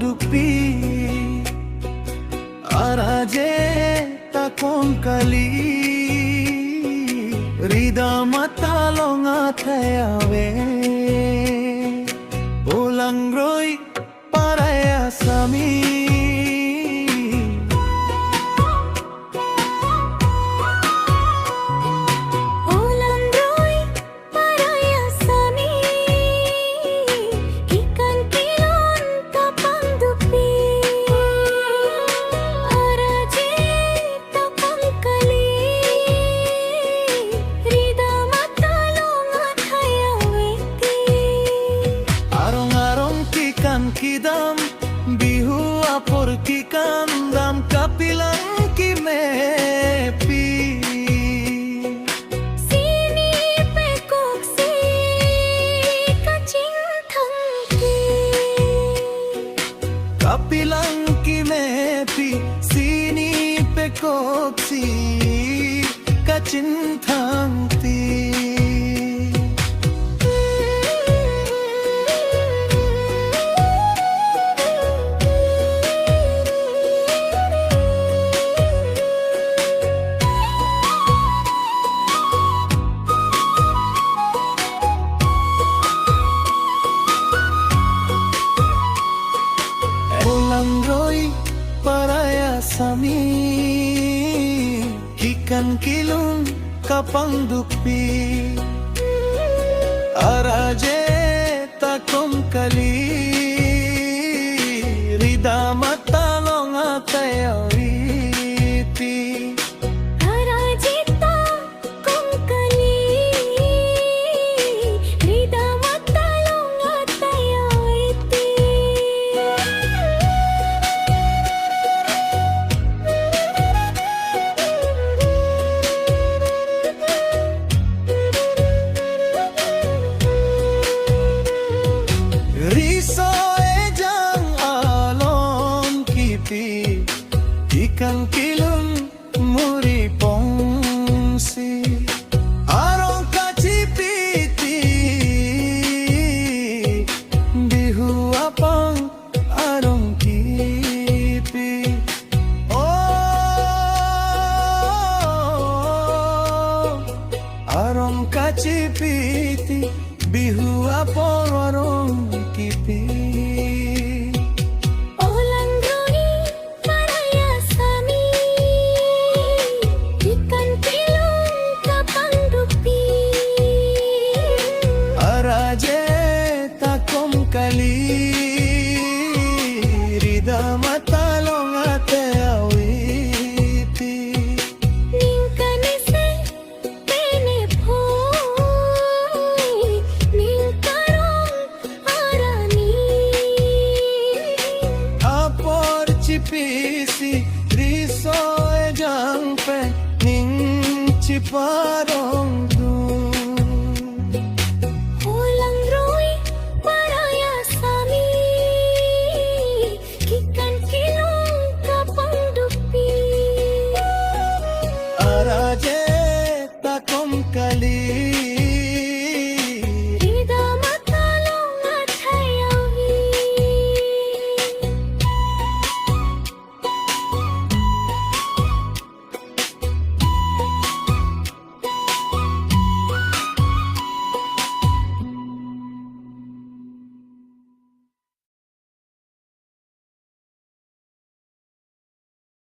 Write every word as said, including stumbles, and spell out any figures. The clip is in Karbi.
dukpi, araje ta kom kali, ridam atalong athai ave, o langroi parai asami. O langroi parai asami, kekan kelun kapangdukpi, araje ta kom kali, ridam atalong athai ave ti. Arong arong kekan kedam, Bihu apor kekan dam, kapelang kemepi, sini pekoksi kachingthang ti. Kapelang kemepi, sini pekoksi kachingthang ti. O langroi parai asami, kekan kelun kapangdukpi, araje ta kom kali, ridam atalong athai ave ti. Araje ta kom kali, ridam atalong athai ave ti. Riso ejang along kipi, kekan kelun muri pongsi, arong kachipiti, Bihu apang arong kipi. Oh, arong kachipiti, Bihu apor arong kipi. O langroi parai asami, kekan kelun kapangdukpi, araje ta kom kali, ridam atalong athai ave ti. Ningkan isi pene phoi, ning karong arani. Apor chipisi, riso ejang pen ning chiparong dun. O langroi parai asami, kekan kelun kapangdukpi, araje ta kom kali,